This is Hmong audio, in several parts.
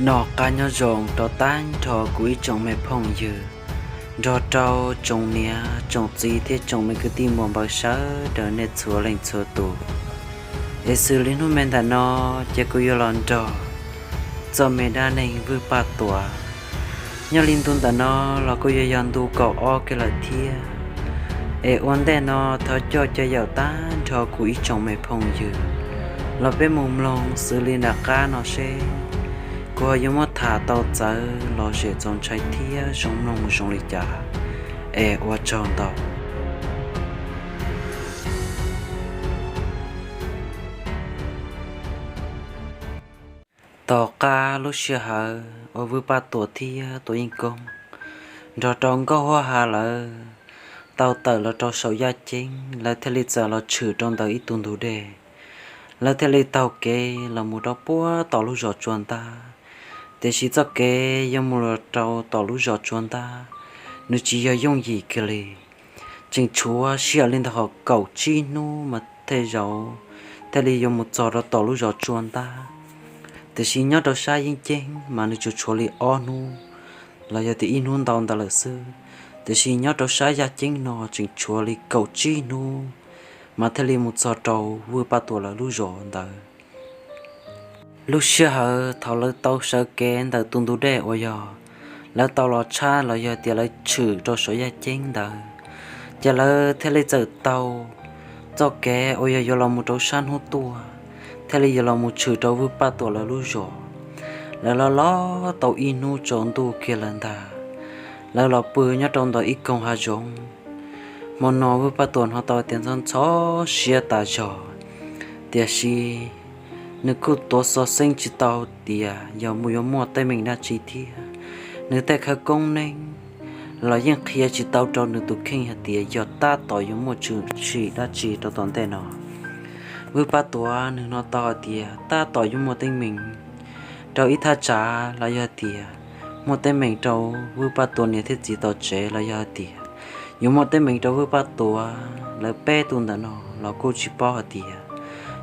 Noj qab nyob zoo rau tag nrho kuv ib tsoom me phooj ywg, nrog rau tsoom niam tsoom txiv thiab tsoom me kwv tij muam npawg sawv daws nej txhua leej txhua tus. Es xws li hnub me ntawm no, ces kuv yuav los nrog txoj me dab neeg Vwj Paj Tuam. Nyob li ntu ntawm no los kuj yuav yog ntu kaum ob kiag lawm thiab. Es ua ntej no thov coj caw yaum tag nrho kuv ib tsoom me phooj ywg los peb mus mloog xws li nram qab no seb kuv ho yuav muab tham tau txawv los zem txaus ntshai thiab zoo mloog zoo li cas. Es ua tsaug ntau. Tom qab lub sij hawm uas Vwj Paj Tuam thiab Tuam Yeej Koob nrog rau Nkauj Huab Ha lawv tau tawm los rau saum yaj ceeb, lawv thiaj li txawm los tshwm rau ntawm ib tug ntug dej. Lawv thiaj li taug kev los mus rau puag tom lub zos Tsua Ntab. Tiam sis txoj kev yuav mus los rau tom lub zos Tsua Ntab, nws tsis yog yooj yim kiag li. Tseem tshuav sij hawm li ntawm hom kaum tsib hnub mas tej zaum thiaj li yuav mus txog rau tom lub zos Tsua Ntab. Tiam sis nyob rau sab yeeb ceeb mas nws tsuas tshuav li ob hnub los yog tias ib hnub ntau ntawd lawm xwb. Tiam sis nyob rau sab yaj ceeb no tseem tshuav li kaum tsib hnub mas thiaj li mus txog rau Vwj Paj Tuam lawv lub zos ntawd. Lub sij hawm thaum lawv tau sawv kev ntawm tus ntug dej uas yog lawv tau los tshab los yog tias lawv tshwm rau saum yaj ceeb ntawd, ces lawv thiaj li txawm taug txoj kev uas yog yuav los mus rau sab hnub tuaj, thiaj li yuav los mus tshwm rau Vwj Paj Tuam lawv lub zos. Lawv los los tau ib hnub tsaus ntuj kiag lawm ntag, lawv los pw nyob rau ntawm ib koog hav zoov. Hmo no Vwj Paj Tuam hnov tau tias ntxhov ntxhov siab tas zog, tiam sis nws kuj tuav xov xeeb tsis tau tias yog yuav muaj teeb meem dab tsi thiab. Nws tej khawv koob neeb los yeej qhia tsis tau rau nws tus kheej hais tias yog tab tom yuav muaj tshwm sim dab tsi rau tom ntej no. Vwj Paj Tuam nws hnov tau hais tias tab tom yuav muaj teeb meem rau ib thaj tsam los yog tias muaj teeb meem rau Vwj Paj Tuam niam thiab txiv tom tsev los yog hais tias yuav muaj teeb meem rau Vwj Paj Tuam lawv peb tus ntawm no los kuj tsis paub hais tias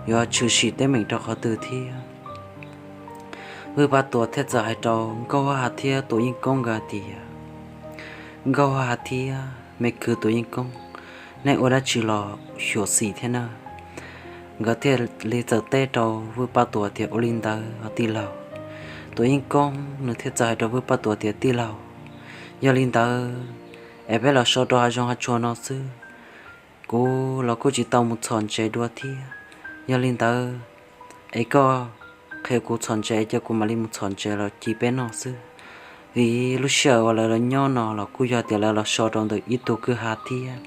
yuav tshwm sim teeb meem rau qhov twg thiab. Vwj Paj Tuam thiaj txawm hais rau Nkauj Huab Ha thiab Tuam Yeej Koob nkawd hais tias, Nkauj Huab Ha thiab me kwv Tuam Yeej Koob, nej ua dab tsi los xyuam xim thiab na? Nkawd thiaj li txawm teb rau Vwj Paj Tuam tias, Ua li ntawd os tij laug. Tuam Yeej Koob nws thiaj txawm hais rau Vwj Paj Tuam tias, Tij laug, yog li ntawd es peb los so rau hav zoov hav tsuag no xwb. Kuv los kuj tsis tau mus txhom ntses dua thiab. Yog li ntawd es koj qhia kuv txhom ntses es cia kuv mam li mus txhom ntses los ci peb noj xwb. Vim lub sij hawm uas lawv los nyob no los kuj yog tias lawv los so rau ntawm ib tug kwj ha thiab.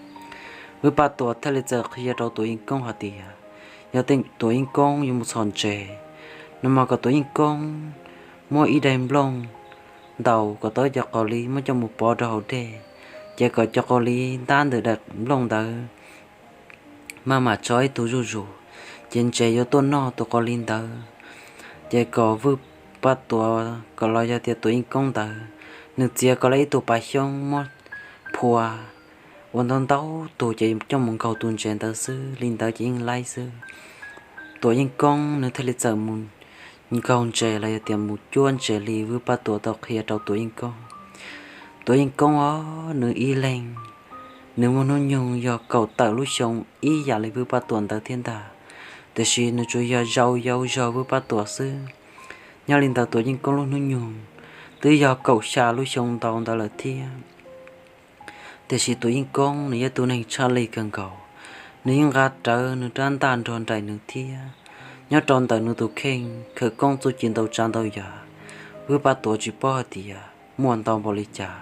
Vwj Paj Tuam thiaj li txawm qhia rau Tuam Yeej Koob hais tias, yog Tuam Yeej Koob yuav mus txhom ntses no mas kom Tuam Yeej Koob muab ib daim nplooj ntaus kom tau cov qos li muab coj mus pov rau hauv dej, ces kom cov qos li ntab ntawm daim nplooj ntawd maj mam tso ib tug zuj zus, ces ntses yuav tuaj noj tus qos li ntawd. Ces kom Vwj Paj Tuam kom los yog tias Tuam Yeej Koob ntawd, nws txiav kom lawv ib tug pas xyoob muab phua ua ntau ntau tug ces coj mus nkaug tus ntses ntawd xwb, li ntawd ces yeej laib xwb. Tuam Yeej Koob nws thiaj li txawm mus nkaug ntses los yog tias mus cuab ntses li Vwj Paj Tuam tau qhia rau Tuam Yeej Koob. Tuam Yeej Koob os, nws ib leeg nws muaj hnub nyoog yog kaum tawm lub xyoo ib yam li Vwj Paj Tuam ntawd thiab ntag, tiam sis nws tsuas yog zaum yau zog Vwj Paj Tuam xwb. Nyob li ntawd Tuam Yeej Koob lub hnub nyoog twb yog kaum xya lub xyoo ntau ntawd lawm thiab. Tiam sis Tuam Yeej Koob nws yog tus neeg tshaj lij kawg nkaus, nws yeej nqa rawv nws rab ntaj nrog nraim nws thiab. Nyob rau ntawm nws tus kheej khawv koob txuj ci ntau tsav ntau yam, Vwj Paj Tuam tsis paub hais tias muaj ntau npaum li cas.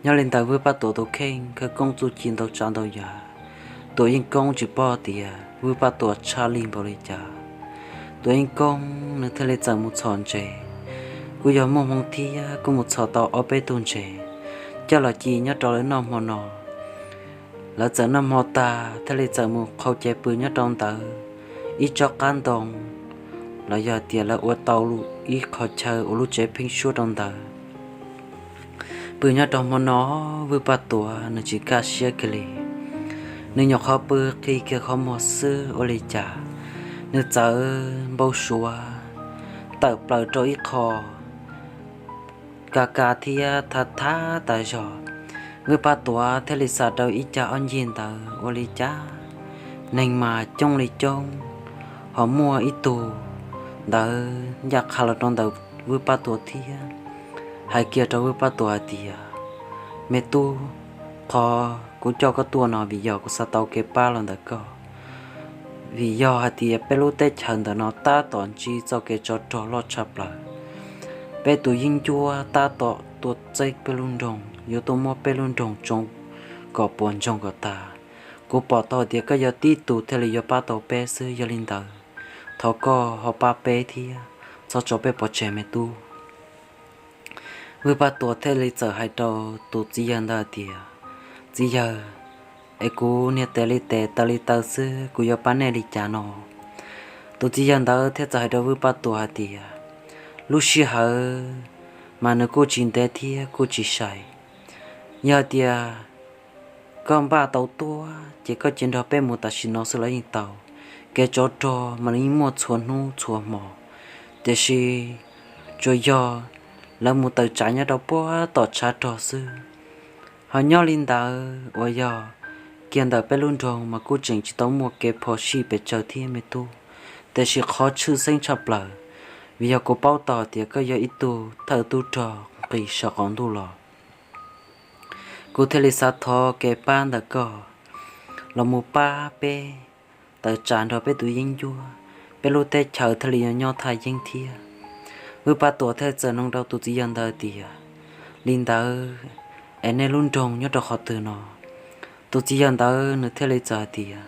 Nyob li ntawd Vwj Paj Tuam tus kheej khawv koob txuj ci ntau tsav ntau yam, Tuam Yeej Koob tsis paub tias Vwj Paj Tuam tshaj lij npaum li cas. Tuam Yeej Koob nws thiaj li txawm mus txhom ntses, kuj yog muaj hmoo thiab kuj mus txhom tau ob peb tug ntses coj los ci nyob rau lawv noj hmo no. Lawv txawm noj hmo tag thiaj li txawm mus qhau cev pw nyob rau ntawd ib tsob qab ntoo, los yog tias lawv ua tau ib qho chaw ua lub tsev pheeb suab rau ntawd. Pw nyob rau hmo no, Vwj Paj Tuam nws tsis kaj siab kiag li. Nws nyuam qhuav pw qhib kiag qhov muag xwb ua li cas, nws txawm npau suav tawm plaws rau ib qho ka ka thiab thab thab tas zog. Vwj Paj Tuam thiaj li xav rau ib cag ob ncig ntawd ua li cas neeg mas coob li coob, ho muaj ib tug ntawd ncaj qha los rau ntawm Vwj Paj Tuam thiab hais kiag rau Vwj Paj Tuam hais tias, Me tub, qhov kuv coj koj tuaj no vim yog kuv xav tau kev pab los ntawm koj. Vim yog hais tias peb lub teb chaws ntawm no tab tom ntsib txoj kev tsov rog loj tshaj plaws. Peb tus yeeb ncuab tab tom tuaj txeeb peb lub nroog, yuav tuaj muab peb lub nroog tsoo kom puas ntsoog kom tag. Kuv pom tau tias koj yog tib tug thiaj li yuav pab tau peb xwb, yog li ntawd thov koj ho pab peb thiab, txhob tso peb pov tseg me tub. Vwj Paj Tuam thiaj li txawm hais rau tus txiv yawg ntawd tias, Txiv yawg, es kuv niag tes li tes taw li taw xwb, kuv yuav pab nej li cas no? Tus txiv yawg ntawd thiaj txawm hais rau Vwj Paj Tuam hais tias, Lub sij hawm mas nws kuj tsis ntev thiab kuj tsis sai. Yog hais tias koj npaj tau tuaj ces koj cia nrog peb mus tam sim no xwb los yeej tau. Kev tsov rog mas yeej muaj txhua hnub txhua hmo, tiam sis tsuas yog lawv mus tawm tsam nyob rau puag tom tshav rog xwb. Ho nyob li ntawd uas yog kiag ntawm peb lub nroog mas kuj tseem tsis tau muaj kev phom sij pes tsawg thiab me tub, tiam sis qhov tshwj xeeb tshaj plaws, vim yog kuv paub tau tias koj yog ib tug thawj tub rog nqis saum qaum ntuj los. Kuv thiaj li xav thov kev pab ntawm koj los mus pab peb tawm tsam nrog peb tus yeeb ncuab, peb lub teb chaws thiaj li yuav nyob thaj yeeb thiab. Vwj Paj Tuam thiaj txawm nug rau tus txiv yawg ntawd tias, Li ntawd es nej lub nroog nyob rau qhov twg no? Tus txiv yawg ntawd nws thiaj li txawm hais tias,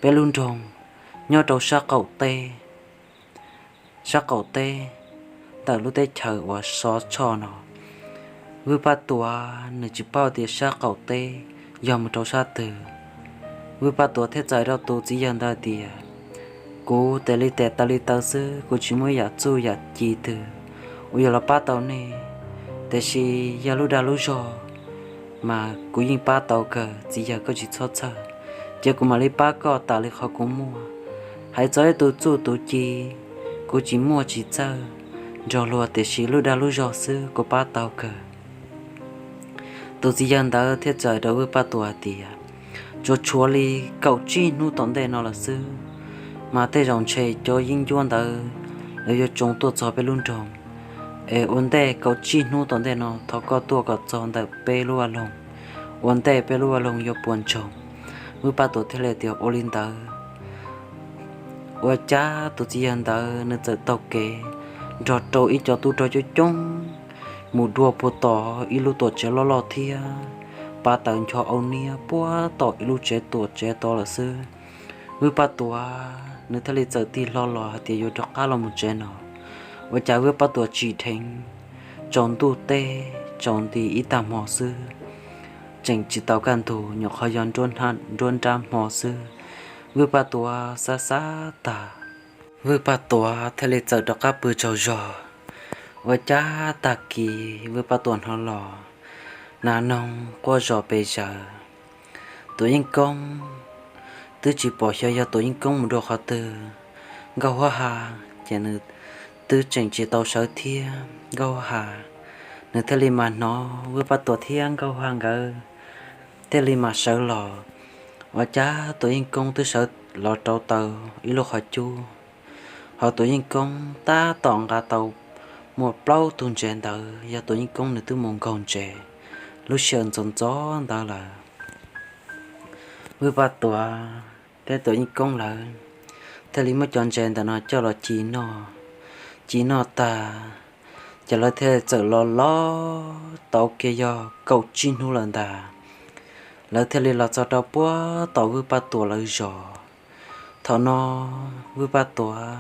Peb lub nroog nyob rau sab qaum teb, sab qaum teb ntawm lub teb chaws uas Sov Tshoj no. Vwj Paj Tuam nws tsis paub tias sab qaum teb yog mus rau sab twg. Vwj Paj Tuam thiaj txawm rau tus txiv yawg ntawd tias, Kuv tes li tes taw li taw xwb, kuv tsis muaj ib yam txuj yam ci twg uas yuav los pab tau nej, tiam sis yog lub dag lub zog mas kuv yeej pab tau kawg, txiv yawg koj tsis txhob txhawj, ces kuv mam li pab koj tas li qhov kuv muaj. Hais txog ib tug txuj tus ci, kuv tsis muaj tsis txawj nrog luag, tiam sis lub dag lub zog xwb kuv pab tau kawg. Tus txiv yawg ntawd thiaj txawm rau Vwj Paj Tuam hais tias, Tsuas tshuav li kaum tsib hnub tom ntej no lawm xwb, mas tej zaum ntshe cov yeeb ncuab ntawd lawv yuav tsoo tuaj txog peb lub nroog. Es ua ntej kaum tsib hnub tom ntej no thov koj tuaj kom txog ntawm peb lub vaj loog, ua ntej peb lub vaj loog yuav puas ntsoog. Vwj Paj Tuam thiaj li tias, Ua li ntawd. Ua cas tus txiv yawg ntawd nws txawm taug kev nrog rau ib co tub rog coob coob mus dua puag tom ib lub tuam tsev loj loj thiab pab tawm ncho au niab puag tom ib lub tsev tuam tsev tod lawm xwb. Vwj Paj Tuam nws thiaj li txawm tig hlo los hais tias yuav rov qab los mus tsev no. Ua cas Vwj Paj Tuam tsim dheev, tsaus ntuj teb tsaus nti ib tag hmo xwb, tseem tsis tau kaj ntug, nyuam qhuav yog nruab nrab hmo xwb. Vwj Paj Tuam xav xav tag, Vwj Paj Tuam thiaj li txawm rov qab pw tsaug zog. Ua cas tag kis Vwj Paj Tuam hnov los nas noog quaj zom pes zaws. Tuam Yeej Koob twb tsis pom xyov yog Tuam Yeej Koob mus dua qhov twg. Nkauj Huab Ha ces nws twb tseem tsis tau sawv thiab. Nkauj Huab Ha nws thiaj li mas hnov Vwj Paj Tuam thiab Nkauj Huab Ha nkawd thiaj li mas sawv los. Ua cas Tuam Yeej Koob twb sawv los rau tau ib lub qhov cub, ho Tuam Yeej Koob tab tom nqa tau muaj plaub tug ntses ntawd yog Tuam Yeej Koob nws twb mus nkaug ntses lub sij hawm ntxov ntxov ntawd lawm. Vwj Paj Tuam thiab Tuam Yeej Koob lawv thiaj li muab cov ntses ntawm no coj los ci noj. Ci noj tag ces lawv thiaj txawm los los tau kiag yog kaum tsib hnub lawm ntag. Lawv thiaj li los txog rau puag tom Vwj Paj Tuam lawv zos. Thaum no Vwj Paj Tuam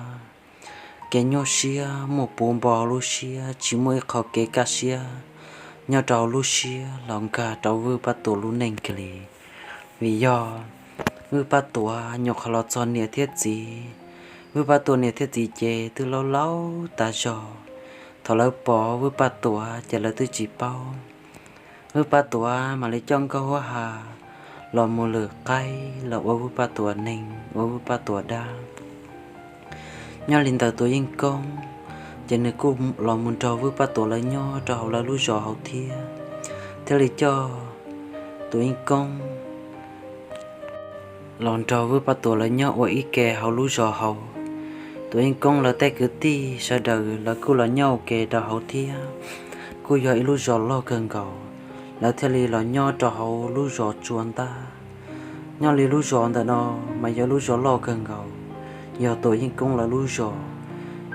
kev nyuaj siab muaj puv npo hauv lub siab, tsis muaj ib qho kev kaj siab nyob rau hauv lub siab los nkag rau Vwj Paj Tuam lub neej kiag li. Vim yog Vwj Paj Tuam nyuam qhuav los txog niam thiab txiv. Vwj Paj Tuam niam thiab txiv ces twb laub laub tas zog. Thaum lawv pom Vwj Paj Tuam ces lawv twb tsis paub. Vwj Paj Tuam mam li coj Nkauj Huab Ha los mus lwm qaib los ua Vwj Paj Tuam neeg, ua Vwj Paj Tuam dab. Nyob li ntawd Tuam Yeej Koob ces nws kuj los mus nrog Vwj Paj Tuam lawv nyob rau hauv lawv lub zos hauv thiab, thiaj li coj Tuam Yeej Koob los nrog Vwj Paj Tuam lawv nyob ua ib ke hauv lub zos hauv. Tuam Yeej Koob lawv tej kwv tij sawv daws lawv kuj los nyob ua ke rau hauv thiab. Kuj yog ib lub zos loj kawg nkaus, lawv thiaj li los nyob rau hauv lub zos tsua ntab. Nyob li lub zos ntawm no mas yog lub zos loj kawg nkaus, yog Tuam Yeej Koob lawv lub zos,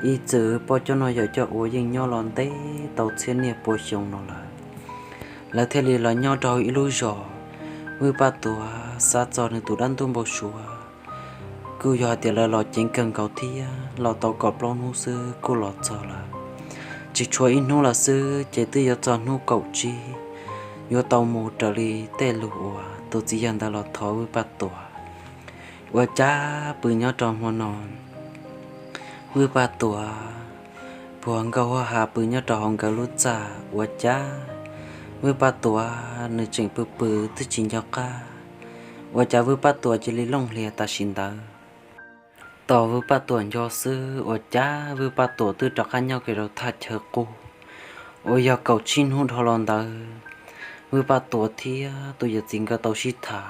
ib txwm poj coj noj yawm coj ua yeej nyob los ntev tau txhiab niaj pua xyoo no lawm. Lawv thiaj li los nyob rau ib lub zos. Vwj Paj Tuam xav txog nws tus dab ntuj npau suav, kuj yog hais tias lawv los ceev kawg nkaus thiab, los tau kaum plaub hnub xwb kuj los txog lawm. Tsis tshuav ib hnub lawm xwb ces twb yuav txog hnub kaum tsib, yuav tau mus raws li tej lus uas tus txiv yawg ntawd los thov Vwj Paj Tuam. Ua cas pw nyob rau hmo no, Vwj Paj Tuam, puag Nkauj Huab Has pw nyob rau hauv nkawd lub txaj, ua cas Vwj Paj Tuam nws tseem pw pw twb tsis nco qab, ua cas Vwj Paj Tuam cia li looj hlias tam sim ntawd. Tos Vwj Paj Tuam nco xwb ua cas Vwj Paj Tuam twb rov qab nyob kiag rau thaj chaw qub uas yog kaum tsib hnub dhau los ntawd. Vwj Paj Tuam thiab tus yawm txiv nkawd tau sib tham,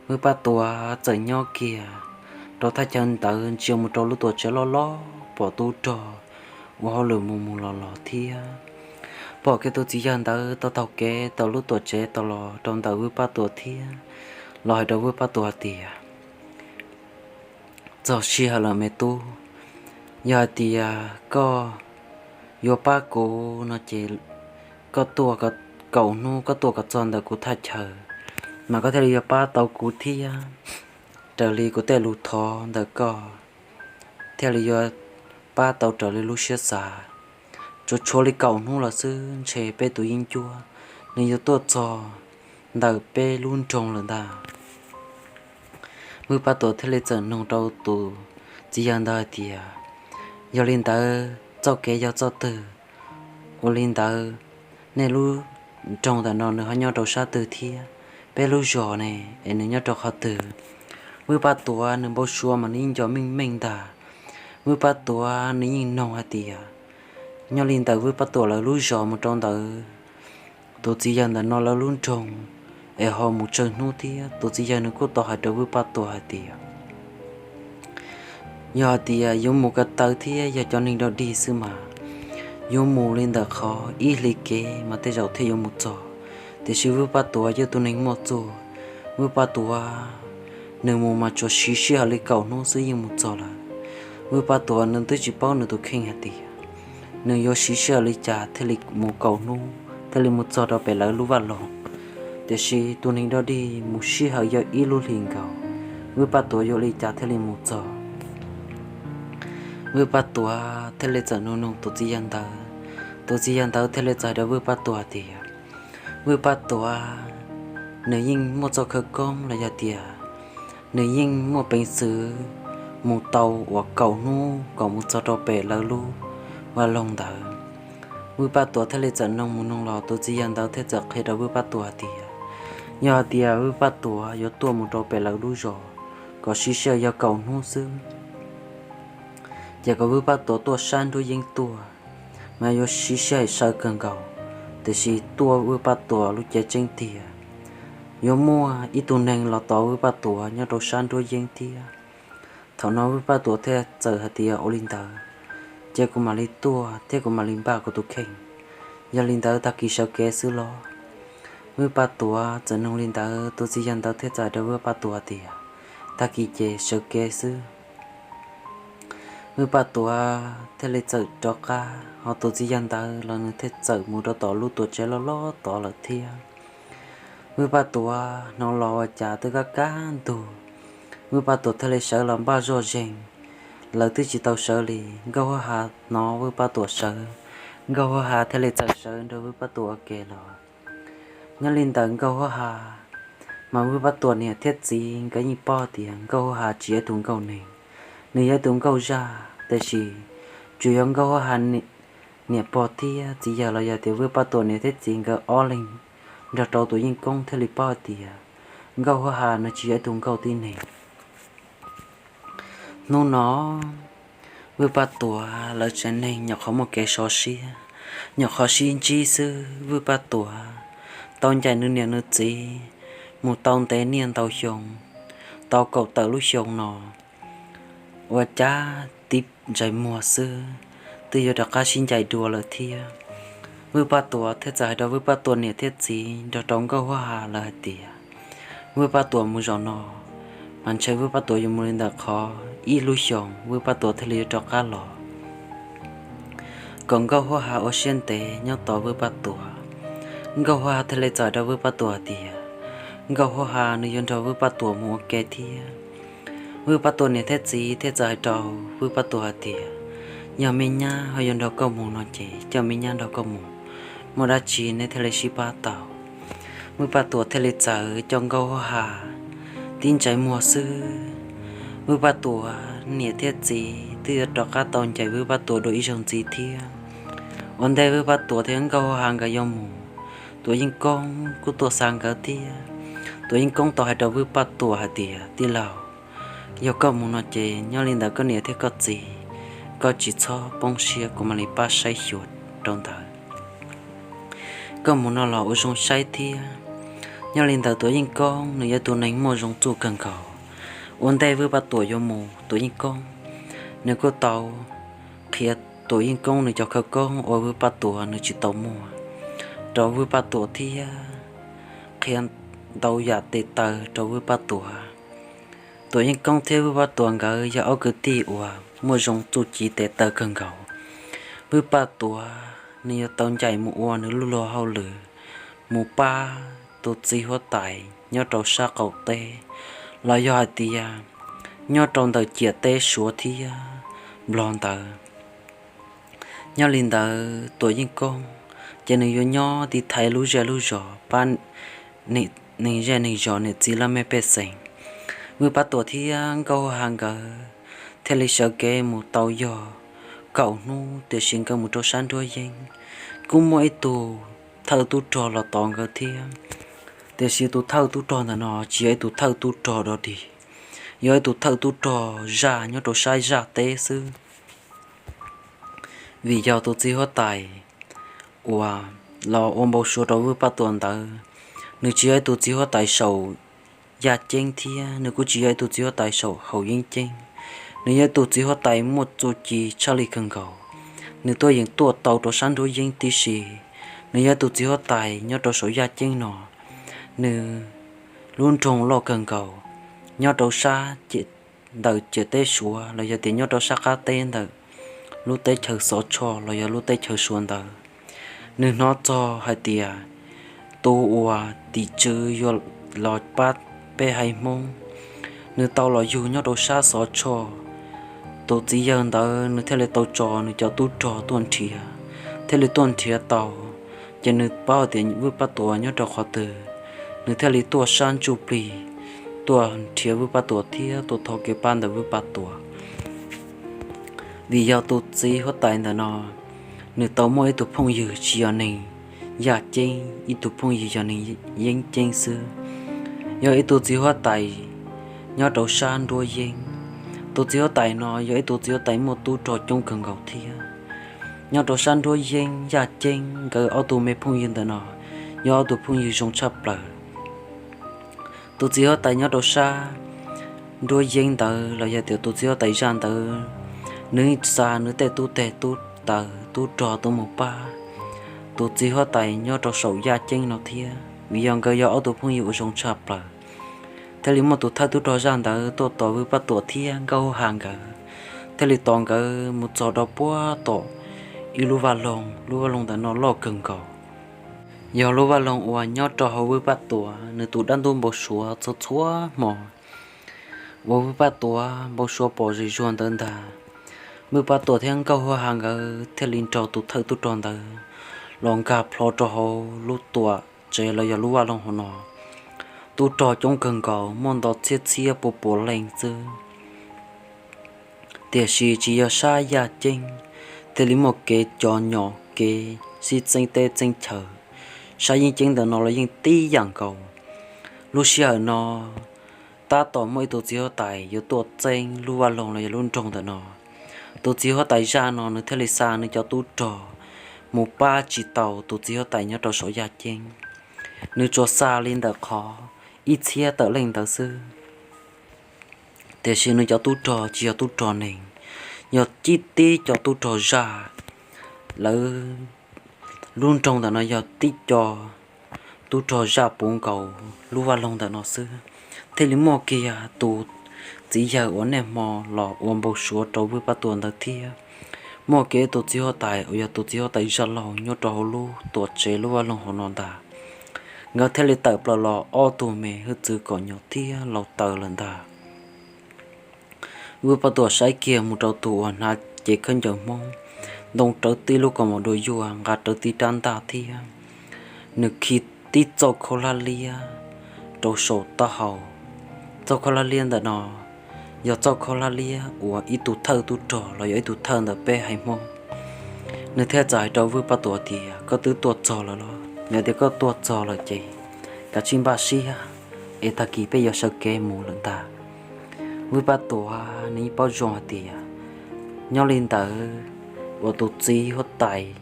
Vwj Paj Tuam txawm nyob kiag rau thaj chaw ntawd ntsia mus rau lub tuam tsev loj loj pom tub rog ua hauj lwm mus mus los los thiab. Pom kiag tus txiv yawg ntawd tau taug kev tau lub tuam tsev tau los rau ntawm Vwj Paj Tuam thiab los hais rau Vwj Paj Tuam hais tias, txog sij hawm lawm me tub, yog hais tias koj yuav pab kuv no ces koj tuaj kaum hnub, koj tuaj kom txog ntawm kuv thaj chaw mas koj thiaj li yuav pab tau kuv thiab raws li kuv tej lus thov ntawm koj, thiaj li yuav pab tau raws li lub siab xav. Tsuas tshuav li kaum hnub los xwb ntshe peb tus yeeb ncuab nws yuav tuaj txog ntawm peb lub nroog lawm ntag. Vwj Paj Tuam thiaj li txawm nug rau tus txiv yawg ntawd hais tias, yog li ntawd txoj kev yog txoj twg? Ua li ntawd nej lub nroog ntawm no nws ho nyob rau sab twg thiab? Peb lub zos ne es nws nyob rau qhov twg? Vwj Paj Tuam nws npau suav mas nws yeej nco meej meej ntag. Vwj Paj Tuam nws yeej nug hais tias, nyob li ntawm Vwj Paj Tuam lawv lub zos mus rau ntawd tus txiv yawg ntawm no lawv lub nroog es ho mus tsawg hnub thiab? Tus txiv yawg nws kuj tau hais rau Vwj Paj Tuam hais tias, yog hais tias yuav mus ko taw thiab yog cov neeg dog dig xwb mas yuav mus li ntawm qhov ib hlis kev mas tej zaum thiaj yuav mus txog, tiam sis Vwj Paj Tuam yog tus neeg muaj txuj. Vwj Paj Tuam nws mus mas tsuas siv sij hawm li kaum hnub xwb yeej mus txog lawm. Vwj Paj Tuam nws twb tsis paub nws tus kheej hais tias nws yuav siv sij hawm li cas thiaj li mus kaum hnub thiaj li mus txog rau pem lawv lub vaj loog, tiam sis tus neeg dog dig mus sij hawm yog ib lub hlis nkaus, Vwj Paj Tuam yuav ua li cas thiaj li mus txog. Vwj Paj Tuam thiaj li txawm nug nug tus txiv yawg ntawd, tus txiv yawg ntawd thiaj li txawm hais rau Vwj Paj Tuam tias, Vwj Paj Tuam nws yeej muaj txoj khawv koob los yog tias nws yeej muaj peev xwm mus tau uas kaum hnub kom mus txog rau pem lawv lub vaj loog ntawd. Vwj Paj Tuam thiaj li txawm nug mus nug los tus txiv yawg ntawd thiaj txawm qhia rau Vwj Paj Tuam hais tias, yog hais tias Vwj Paj Tuam yuav tuaj mus rau pem lawv lub zos kom siv sij hawm yog kaum hnub xwb, ces kom Vwj Paj Tuam tuaj sab nruab yeeb tuaj, mas yuav siv sij hawm sawv kawg nkaus, tiam sis tuaj Vwj Paj Tuam lub cev tseeb tiag, yuav muaj ib tug neeg los tos Vwj Paj Tuam nyob rau sab nruab yeeb thiab. Thaum no Vwj Paj Tuam thiaj txawm hais tias, ua li ntawd ces kuv mam li tuaj thiab kuv mam li npaj kuv tus kheej. Yog li ntawd tag kis sawv kev xwb los? Vwj Paj Tuam txawm nug li ntawd tus txiv yawg ntawd thiaj txawm hais rau Vwj Paj Tuam tias, tag kis ces sawv kev xwb. Vwj Paj Tuam thiaj li txawm rov qab, ho tus txiv yawg ntawd los nws thiaj txawm mus rau tom lub tuam tsev loj loj tod lawm thiab. Vwj Paj Tuam hnov los ua cas twb kaj kab ntug, Vwj Paj Tuam thiaj li sawv los npaj zoj zeeg. Lawv twb tsis tau sawv li, Nkauj Huab Has hnov Vwj Paj Tuam sawv, Nkauj Huab Has thiaj li txawm sawv nrog Vwj Paj Tuam ua ke los. Nyob li ntawm Nkauj Huab Has, mas Vwj Paj Tuam niam thiab txiv nkawd yeej paub tias Nkauj Huab Has tsis yog ib tug nkauj neeg, nws yog ib tug nkauj zaj, tiam sis tsuas yog Nkauj Huab Has niam pog thiab txiv yawg los yog tias Vwj Paj Tuam niam thiab txiv nkawd ob leeg nrog rau tus Yeej Koob thiaj li paub hais tias Nkauj Huab Has nws tsis yog ib tug nkauj tib neeg. Hnub no, Vwj Paj Tuam lawv tsev neeg nyuam qhuav muaj kev sov siab, nyuam qhuav sib ntsib xwb. Vwj Paj Tuam tau ncaim nws niam nws txiv mus tau ntev niaj ntau xyoo, tau kaum tawm lub xyoo no, ua cas tib ntsais muag xwb twb yuav rov qab sib ncaim dua lawm thiab. Vwj Paj Tuam thiaj txawm hais rau Vwj Paj Tuam niam thiab txiv nrog rau Nkauj Huab Ha lawv hais tias, Vwj Paj Tuam mus zaum no mas ntshe Vwj Paj Tuam yuav mus li ntawm qhov ib lub xyoos Vwj Paj Tuam thiaj li yuav rov qab los, kom Nkauj Huab Ha ua siab ntev nyob tos Vwj Paj Tuam. Nkauj Huab Ha thiaj li txawm hais rau Vwj Paj Tuam hais tias, Nkauj Huab Ha nws yuav nrog Vwj Paj Tuam mus ua ke thiab. Vwj Paj Tuam niam thiab txiv thiaj txawm hais rau Vwj Paj Tuam hais tias, Yog me nyab ho yuav nrog koj mus no ces coj me nyab nrog koj mus, muaj dab tsi neb thiaj li sib pab tau. Vwj Paj Tuam thiaj li txawm coj Nkauj Huab Ha tib ntsais muag xwb, Vwj Paj Tuam niam thiab txiv twb yuav rov qab tau ncaim Vwj Paj Tuam dua ib zaug ntxiv thiab. Ua ntej Vwj Paj Tuam thiab Nkauj Huab Ha nkawd yuav mus, Tuam Yeej Koob kuj tuaj xa nkawd thiab. Tuam Yeej Koob tau hais rau Vwj Paj Tuam hais tias, Tij laug, yog koj mus no ces nyob li ntawd koj niam thiab koj txiv, koj tsis txhob poob siab, kuv mam li pab saib xyuas rau ntawd. Koj mus no los ua zoo saib thiab. Nyob li ntawd Tuam Yeej Koob nws yog tus neeg muaj zoo txuj kawg nkaus. Ua ntej Vwj Paj Tuam yuav mus, Tuam Yeej Koob nws kuj tau qhia Tuam Yeej Koob nws cov khawv koob uas Vwj Paj Tuam nws tsis tau muaj rau Vwj Paj Tuam thiab qhia ntau yam tes taw rau Vwj Paj Tuam. Tuam Yeej Koob thiab Vwj Paj Tuam nkawd yog ob kwv tij uas muaj zoo txuj ci tes taw kawg nkaus. Vwj Paj Tuam nws yuav tau ncaim mus ua nws lub luag hauj lwm, mus pab tus txiv huab tais nyob rau sab qaum teb, los yog hais tias nyob rau ntawm ciam teb Suav thiab Nplog ntawd. Nyob li ntawd Tuam Yeej Koob ces nws yuav nyob tiv thaiv lub zej lub zos pab neeg zej neeg zos niam txiv laj mej pej xeem. Vwj Paj Tuam thiab Nkauj Huab Ha nkawd thiaj li sawv kev mus tau yog kaum hnub, tiam sis nkawd mus rau sab nruab yeeb kuj muaj ib tug thawj tub rog los tos nkawd thiab. Tiam sis tus thawj tub rog ntawm no tsis yog ib tug thawj tub rog dog dig, yog ib tug thawj tub rog zaj nyob rau sab zaj teb xwb. Vim yog tus txiv huab tais uas los ua npau suav rau Vwj Paj Tuam ntawd, nws tsis yog ib tug txiv huab tais saum yaj ceeb thiab nws kuj tsis yog ib tug txiv huab tais saum haum yeeb ceeb. Nws yog ib tug txiv huab tais muaj txuj ci tshaj lij kawg nkaus. Nws tuaj yeem tuaj tau rau sab nruab yeeb tib si. Nws yog ib tug txiv huab tais nyob rau saum yaj ceeb no, nws lub nroog loj kawg nkaus, nyob rau sab ntawm ciam teb Suav los yog tias nyob rau sab qab teb ntawm lub teb chaws Xov Tshoj los yog lub teb chaws Suav ntawd. Nws hnov txog hais tias tus uas tim tswv yuav los pab peb haiv Hmoob, nws tau los yug nyob rau sab Xov Tshoj. Tus txiv yawg ntawd nws thiaj li tau tso nws cov tub rog tuaj nrhiav, thiaj li tuaj nrhiav tau. Ces nws paub hais tias Vwj Paj Tuam nyob rau qhov twg, nws thiaj li tuaj sab ntsuj plig tuaj nrhiav Vwj Paj Tuam thiab tuaj thov kev pab ntawm Vwj Paj Tuam. Vim yog tus txiv huab tais ntawm no, nws tau muaj ib tug phooj ywg tsis yog neeg yaj ceeb, ib tug phooj ywg yog neeg yeeb ceeb xwb, yog ib tug txiv huab tais nyob rau sab nruab yeeb. Tus txiv huab tais no yog ib tug txiv huab tais muaj tub rog coob kawg nkaus thiab. Nyob rau sab nruab yeeb yaj ceeb, nkawd ob tug me phooj ywg ntawm no yog ob tug phooj ywg zoo tshaj plaws. Tus txiv huab tais nyob rau sab nruab yeeb ntawd los yog tias tus txiv huab tais zaj ntawd, nws xa nws tej tub teg tub taws tub rog tuaj mus pab tus txiv huab tais nyob rau saum yaj ceeb no thiab. Vim yog nkawd yog ob tug phooj ywg uas zoo tshaj plaws, thiaj li muaj tus thawj tub rog zaj ntawd tuaj tos Vwj Paj Tuam thiab Nkauj Huab Ha nkawd, thiaj li tos nkawd mus txog rau puag tom ib lub vaj loog. Lub vaj loog ntawm no loj kawg nkaus. Yog lub vaj loog uas nyob rau hauv Vwj Paj Tuam nws tus dab ntub npau suav txhua txhua hmo, uas Vwj Paj Tuam npau suav pom zem zuag ntawd ntag. Vwj Paj Tuam thiab Nkauj Huab Ha nkawd thiaj li nrog tus thawj tub rog ntawd los nkag plho rau hauv lub tuam tsev los yog lub vaj loog hauv no. Tub rog coob kawg nkaus, muaj ntau txhiab txhiab pua puas leej xwb. Tiam sis tsis yog sab yaj ceeb thiaj li muaj kev cov nyom kev sib txeeb teb txeeb chaw. Sab yeeb ceeb ntawm no los yeej tib yam nkaus. Lub sij hawm no tab tom muaj ib tug txiv huab tais yuav tuaj txeeb lub vaj loog los yog lub nroog ntawm no. Tus txiv huab tais zaj no nws thiaj li xa nws cov tub rog mus pab tsis tau tus txiv huab tais nyob rau saum yaj ceeb. Nws tsuas xa li ntawm qhov ib txhiab tawm leej ntawd xwb. Tiam sis nws cov tub rog tsis yog tub rog neeg, yog tib tib cov tub rog zaj. Lawv lub nroog ntawm no yog tib co tub rog zaj puv nkaus lub vaj loog ntawm no xwb. Thiaj li muaj kiag tus txiv yawg uas niaj hmo los ua npau suav rau Vwj Paj Tuam ntawd thiab. Muaj kiag tus txiv huab tais uas yog tus txiv huab tais zaj laug nyob rau hauv lub tuam tsev lub vaj loog hauv no ntag. Nkawd thiaj li tawm plaws los ob tug me hwj txwv kom nyom thiab laus taws lawm ntag. Vwj Paj Tuam saib kiag mus rau tus uas hnav cev khaub ncaws Hmoob, ntoo rawv tib lub kaus mom dua yuaj, nqa rawv tib rab ntaj thiab. Nws khi tib txoj khaub hlab liab rau saum taub hau. Txoj khaub hlab liab ntawm no yog txoj khaub hlab liab uas ib tug thawj tub rog los yog ib tug thawj ntawm peb haiv Hmoob. Nws thiaj txawm hais rau Vwj Paj Tuam tias, koj twb tuaj txog lawm los? Yog tias koj tuaj txog lawm ces kav tsij npaj siab, es tag kis peb yuav sawv kev mus lawm ntag. Vwj Paj Tuam nws yeej paub zoo hais tias nyob li ntawd uas tus txiv huab tais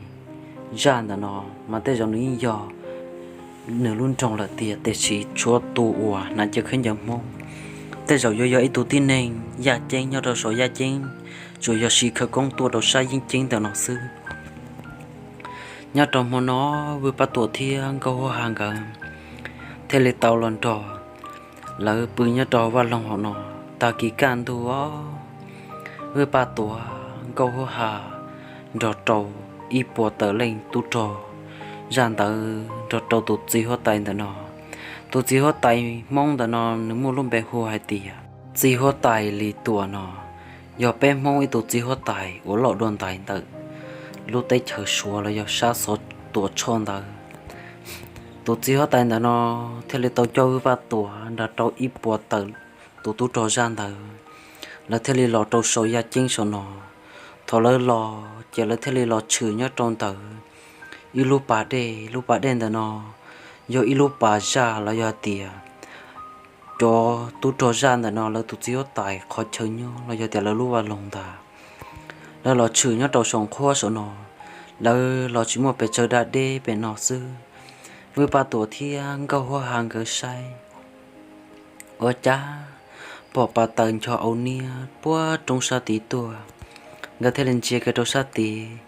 zaj ntawm no mas tej zaum nws yeej yog nws lub nroog lawm tiag, tiam sis tshuav tus uas hnav cev khaub ncaws Hmoob tej zaum yuav yog ib tug tib neeg yaj ceeb nyob rau saum yaj ceeb, tsuas yog siv khawv koob tuaj rau sab yeeb ceeb ntawm no xwb. Nyob rau hmo no, Vwj Paj Tuam thiab Nkauj Huab Ha nkawd thiaj li tau los nrog lawv pw nyob rau vaj loog hauv no. Tag kis kaj ntug os, Vwj Paj Tuam, Nkauj Huab Ha nrog rau ib puas tawm leej tub rog zaj ntawd nrog rau tus txiv huab tais ntawm no. Tus txiv huab tais Hmoob ntawm no nws muaj lub npe hu hais tias txiv huab tais Lis Tuam no, yog peb Hmoob ib tug txiv huab tais uas loj dua ntais ntawm lub teb chaws Suav los yog sab xov Tuam Tshoj ntawd. Tus txiv huab tais ntawm no thiaj li tau coj Vwj Paj Tuam nrog rau ib puas tawm tus tub rog zaj ntawd, lawv thiaj li los rau saum yaj ceeb saum no. Thaum lawv los ces lawv thiaj li los tshwm nyob rau ntawm ib lub pas dej. Lub pas dej ntawm no yog ib lub pas zaj los yog hais tias cov tub rog zaj ntawm no lawv tus txiv huab tais qhov chaw nyob los yog tias lawv lub vaj loog ntag. Lawv los tshwm nyob rau saum nqhuab saum no, lawv los tsis muaj pes tsawg, daj deb pem no xwb. Vwj Paj Tuam thiab Nkauj Huab Ha nkawd saib, ua cas pom pas taws ncho au niab puag roob sab tid tuaj. Nkawd thiaj li ntsia kiag rau sab tid,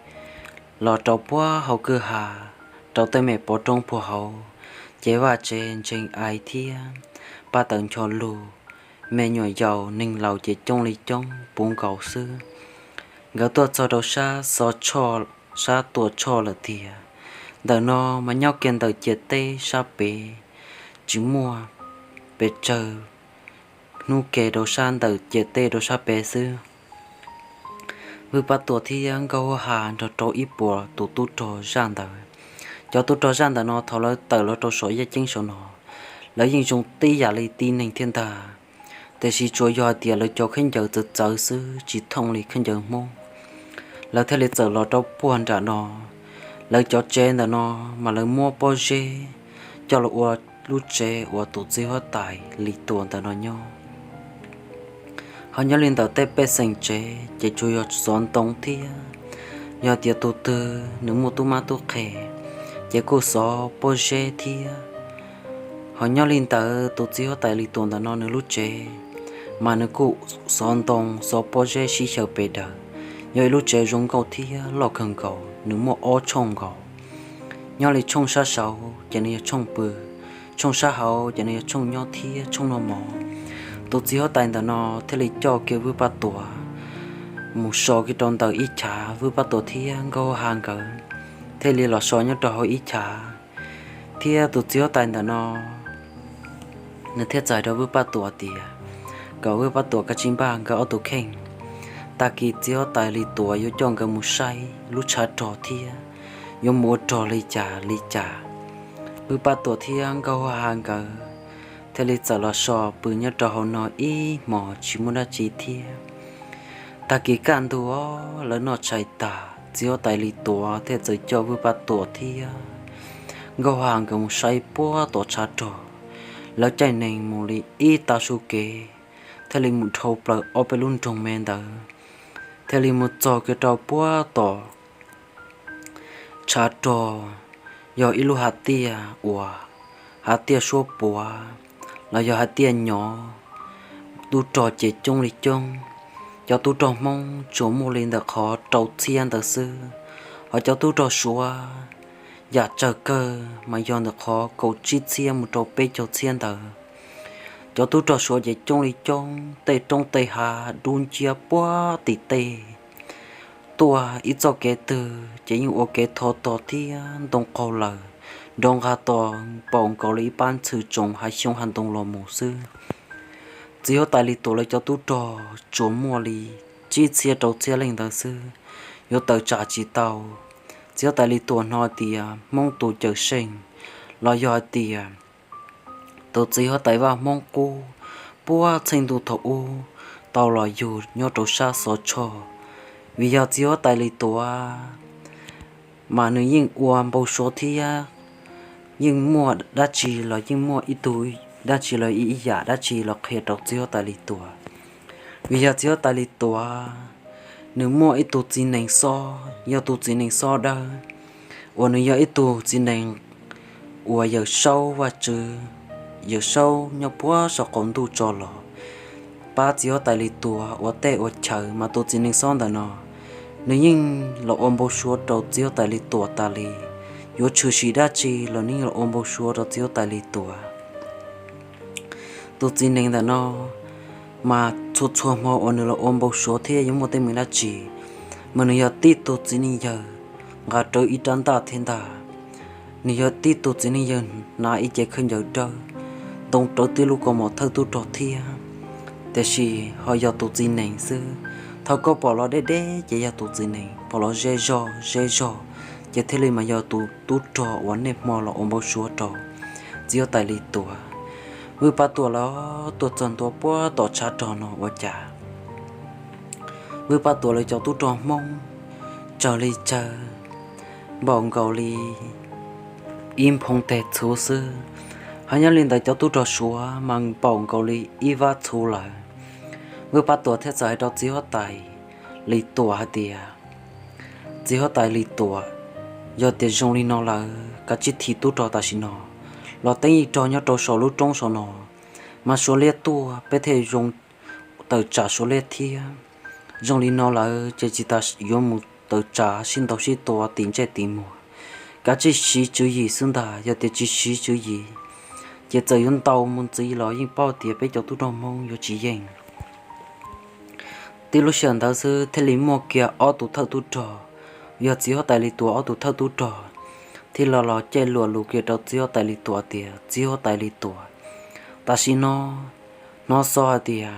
los rau puag hauv kwj ha, rau tej me pov roob puag hauv, ces vaj tsev ntseeg ai thiab pas taws ncho lug, me nyuam yaus neeg laus ces coob li coob puv nkaus xwb. Nkawd tuaj txog rau sab xov Tshoj, sab Tuam Tshoj lawm tiag. Ntawm no mas nyob kiag ntawm ciam teb sab pem, tsis muaj pes tsawg hnub ke rau sab ntawm ciam teb rau sab pem xwb. Vwj Paj Tuam thiab Nkauj Huab Ha nrog rau ib puas tus tub rog zaj ntawd. Cov tub rog zaj ntawm no thaum lawv tawm los rau saum yaj ceeb saum no, lawv yeej zoo tib yam li tib neeg thiab ntag, tiam sis tsuas yog hais tias lawv cov khaub ncaws txawv txawv xwb, tsis thooj li khaub ncaws Hmoob. Lawv thiaj li txawm los rau puag nram no. Lawv cov tsev ntawm no mas lawv muab pob zeb coj los ua lub tsev uas tus txiv huab tais Lis Tuam ntawm no nyob. Ho nyob li ntawm tej pej xeem tsev ces tsuas yog xov ntoo thiab, yog tias tus twg nws muaj tub mab tub qhe ces kuj xov pob zeb thiab. Ho nyob li ntawd tus txiv huab tais Lis Tuam ntawm no nws lub tsev mas nws kuj xov ntoo xov pob zeb sib xyaw pes daws. Yog ib lub tsev zoo nkauj thiab loj kawg nkaus, nws muaj ob tshooj nkaus. Nyob li tshooj sab saud ces nws yog tshooj pw, tshooj sab hauv ces nws yog tshooj nyob thiab tshooj noj mov. Tus txiv huab tais ntawm no thiaj li coj kiag Vwj Paj Tuam mus so kiag rau ntawm ib chav, Vwj Paj Tuam thiab Nkauj Huab Ha nkawd thiaj li los so nyob rau hauv ib chav. Thiab tus txiv huab tais ntawm no nws thiaj txais rau Vwj Paj Tuam tias kom Vwj Paj Tuam kav tsij npaj nkawd ob tug kheej. Tag kis txiv huab tais Lis Tuam yuav coj nkawd mus saib lub tshav rog thiab yuav mus ua rog li cas li cas. Vwj Paj Tuam thiab Nkauj Huab Ha nkawd thiaj li txawm los so pw nyob rau hauv no ib hmos tsis muaj dab tsi thiab. Tag kis kaj ntug lawv noj tshais tag, txiv huab tais Lis Tuam thiaj txawm coj Vwj Paj Tuam thiab Nkauj Huab Ha nkawd mus saib puag tom tshav rog. Lawv caij nees mus li ib tag su kev thiaj li mus dhau plaws ob peb lub nroog me ntawd. thiaj li mus txog kiag rau puag tom tshav rog, yog ib lub hav tiaj uas hav tiaj suab puav los yog hav tiaj nyov. Tub rog ces coob li coob, cov tub rog Hmoob tsuas muaj li ntawm qhov rau txhiab ntawd xwb, hos cov tub rog Suav yam tsawg kawg mas yog ntawm qhov kaum tsib txhiab mus rau peb caug txhiab ntawd. Cov tub rog Suav ces coob li coob, tej roob tej hav dub nciab puag tim tej. Tuaj ib txoj kev twg ces yeej ua kev thov tog thiab ntoo qaug lawm, nrov nqag to npaum nkaus li ib pab ntxhw tsoom hav xyoob hav ntoo los mus xwb. Txiv huab tais Lis Tuam lawv cov tub rog tsuas muaj li tsib txhiab rau txhiab leej ntawd xwb, yuav tawm tsam tsis tau. Txiv huab tais Lis Tuam hnov tias Hmoob tus cawm seej los yog hais tias tus txiv huab tais vaj Hmoob qub puag txheej ntuj thaum ub tau los yug nyob rau sab Xov Tshoj. Vim yog txiv huab tais Lis Tuam mas nws yeej ua npau suav thiab yeej muaj dab tsi los yeej muaj ib tug dab tsi los ib yam dab tsi los qhia rau txiv huab tais Lis Tuam. Vim yog txiv huab tais Lis Tuam nws muaj ib tug txiv nees xob, yog tus txiv nees xob dawb, uas nws yog ib tug txiv nees uas Yawm Saub Vajtswv, Yawm Saub nyob puag saum qaum ntuj tso los pab txiv huab tais Lis Tuam ua teb ua chaw, mas tus txiv nees xob ntawm no nws yeej los ua npau suav rau txiv huab tais Lis Tuam tas li. Yuav tshwm sim dab tsi los nws yeej los ua npau suav rau txiv huab tais Lis Tuam. Tus txiv nees ntawm no mas txhua txhua hmo uas nws los ua npau suav thiab yuav muaj teeb meem dab tsi, mas nws yog tib tug txiv neej yawg nqa rawv ib rab ntaj thiab ntag. Nws yog tib tug txiv neej yawg hnav ib cev khaub ncaws dawb, ntoo rawv tib lub kaus mom thawj tub rog thiab, tiam sis ho yog tus txiv nees xwb. Thaum koj pom los deb deb ces yog tus txiv nees, pom los ze zog ze zog ces thiaj li mas yog tus tub rog uas niaj hmo los ua npau suav rau txiv huab tais Lis Tuam. Vwj Paj Tuam lawv tuaj txog ntua puag tom tshav rog no ua cas Vwj Paj Tuam lawv cov tub rog Hmoob tsawg li tsawg, npaum nkaus li ib nphoo teg txhuv xwb, ho nyob li ntawd cov tub rog Suav mas npaum nkaus li ib vab txhuv lawm. Vwj Paj Tuam thiaj txawm hais rau txiv huab tais Lis Tuam hais tias, Txiv huab tais Lis Tuam, yog tias zoo li no lawm kav tsij thim tub rog tam sim no los teeb ib rog nyob rau saum lub roob saum no, mas Suav liab tuaj peb thiaj zoo tawm tsam Suav liab thiab. Zoo li no lawm ces tsis tas yuav mus tawm tsam sib ntaus sib tua tim ntsej tim muag. Kav tsij siv tswv yim xwb ntag, yog tias tsis siv tswv yim ces txawm yuav ntaus mus ntxiv los yeej paub tias peb cov tub rog Hmoob yuav tsis yeej. Tib lub sij hawm ntawd xwb thiaj li muaj kiag ob tug thawj tub rog, yog txiv huab tais Lis Tuam ob tug thawj tub rog, thiaj los los caij luam lus kiag rau txiv huab tais Lis Tuam tias, Txiv huab tais Lis Tuam, tam sim no hnov xov hais tias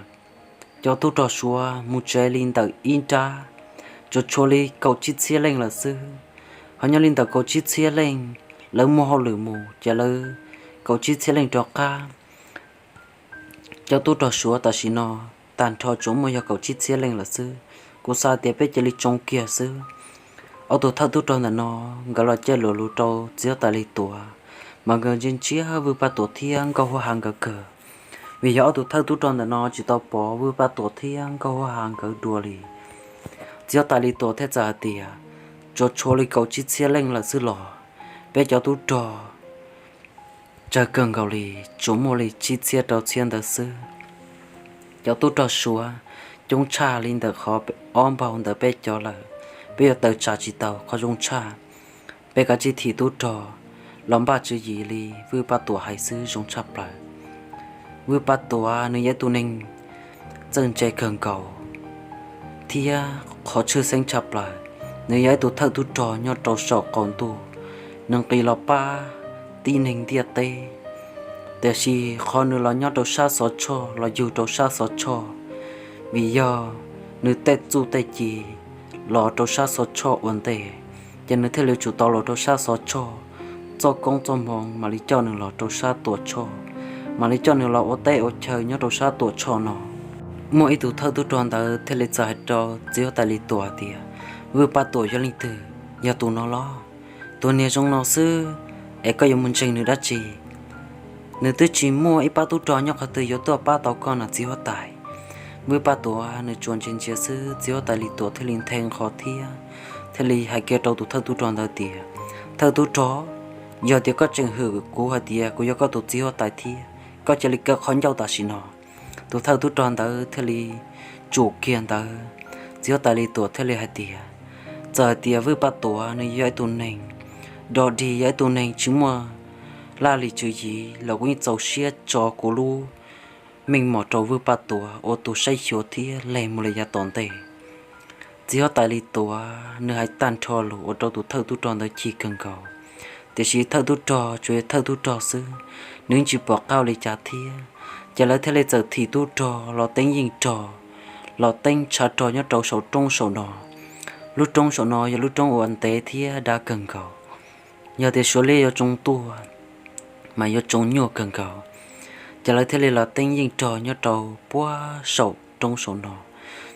cov tub rog Suav mus tsev li ntawm ib nrab, tsuas tshuav li kaum tsib txhiab leej lawm xwb. Ho nyob li ntawm kaum tsib txhiab leej, lawv muaj hauj lwm mus ces lawv kaum tsib txhiab leej rov qab. Cov tub rog Suav tam sim no tag nrho tsuas muaj yog kaum tsib txhiab leej lawm xwb. Kuv xav tias peb cia li tsoo kiag xwb. Ob tug thawj tub rog ntawm no nkawd los caij luam lus rau txiv huab tais Lis Tuam, mas nkawd ntsia ntsia Vwj Paj Tuam thiab Nkauj Huab Has nkawd kawg, vim yog ob tug thawj tub rog ntawm no tsis tau pov Vwj Paj Tuam thiab Nkauj Huab Has nkawd dua li. Txiv huab tais Lis Tuam thiaj txawm hais tias, Tsuas tshuav li kaum tsib txhiab leej lawm xwb los? Peb cov tub rog tsawg kawg nkaus li, tsuas muaj li tsib txhiab rau txhiab ntawd xwb. Cov tub rog Suav coob tshaj li ntawm qhov ob npaug ntawm peb cov lawm. Peb yuav tawm tsam tsis tau qhov zoo tshaj. Peb kav tsij thim tub rog los npaj tswv yim li Vwj Paj Tuam hais xwb zoo tshaj plaws. Vwj Paj Tuam nws yog ib tug neeg txawj ntse kawg nkaus thiab qhov tshwj xeeb tshaj plaws. Nws yog ib tug thawj tub rog nyob rau saum qaum ntuj, nws nqis los pab tib neeg ntiaj teb. Tiam sis qhov nws los nyob rau sab Xov Tshoj, los yug rau sab Xov Tshoj, vim yog nws tej txuj tej ci los rau sab Xov Tshoj ua ntej, ces nws thiaj li tsum tau los rau sab Xov Tshoj, txoj koob txoj hmoo mam li coj nws los rau sab Tuam Tshoj, mam li coj nws los ua teb ua chaw nyob rau sab Tuam Tshoj no. Muaj ib tug thawj tub rog ntawd thiaj li txawm hais rau txiv huab tais Lis Tuam tias, Vwj Paj Tuam yog leej twg? Yog tus no los? Tus niag zoo no xwb es koj yuav mus ntseeg nws dab tsi? Nws twb tsis muaj ib pab tub rog nyob qhov twg yuav tuaj pab tau koj no txiv huab tais. Vwj Paj Tuam nws tsuas ntsia ntsia xwb, txiv huab tais Lis Tuam thiaj li nthe nqho thiab thiaj li hais kiag rau tus thawj tub rog ntawd tias, Thawj tub rog, yog tias koj tseem hwm kuv hais tias kuv yog koj tus txiv huab tais thiab, koj cia li kaw qhov ncauj tam sim no. Tus thawj tub rog ntawd thiaj li tsum kiag ntawd. Txiv huab tais Lis Tuam thiaj li hais tias, Txawm hais tias Vwj Paj Tuam nws yog ib tug neeg dog dig, yog ib tug neeg tsis muaj laj lim tswv yim los kuv yeej txaus siab tso kuv lub meej mom rau Vwj Paj Tuam ua tus saib xyuas thiab leg mus li yav tom ntej. Txiv huab tais Lis Tuam nws hais tag nrho lus ua rau tus thawj tub rog ntawd chim kawg nkaus. Tiam sis thawj tub rog tsuas yog thawj tub rog xwb, nws tsis pom qab ua li cas thiab. Ces lawv thiaj li txawm thim tub rog los teeb yeej rog, los teeb tshav rog nyob rau saum roob saum no. Lub roob saum no yog lub roob uas ntev thiab dav kawg nkaus. Yog tias Suav liab yuav tsoo tuaj mas yuav tsoo nyuaj kawg nkaus. Ces lawv thiaj li los teeb yeej rog nyob rau puag saum roob saum no,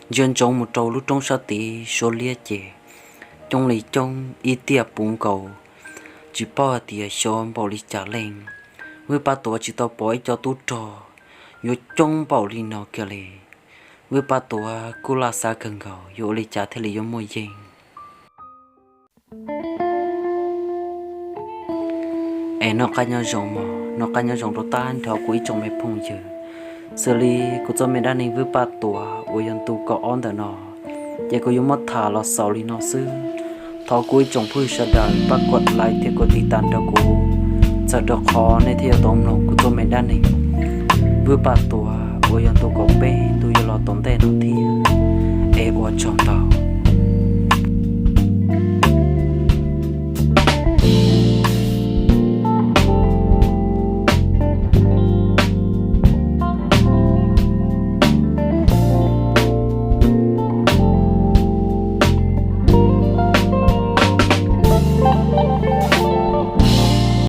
ntsia ntsoov mus rau lub roob sab tid Suav liab ces coob li coob ib tiaj puv nkaus, tsis paub hais tias xyov npaum li cas leej. Vwj Paj Tuam tsis tau pom ib co tub rog yuav coob npaum li no kiag li. Vwj Paj Tuam kuj laj xav kawg nkaus yuav ua li cas thiaj li yuav muaj yeej. Es noj qab nyob zoo mog, noj qab nyob zoo rau tag nrho kuv ib tsoom me phooj ywg. Xws li kuv txoj me dab neeg Vwj Paj Tuam uas yog ntu kaum ob ntawm no, ces kuv yuav muab tham los xaus li no xwb. Thov kuv ib tsoom phooj ywg sawv daws pab kuv like thiab kuv tiv tas nrog kuv, txhawm rau qhov nej thiaj yuav tau mloog kuv txoj me dab neeg Vwj Paj Tuam uas yog ntu kaum peb ntu yuav los tom ntej no thiab. Es ua tsaug ntau.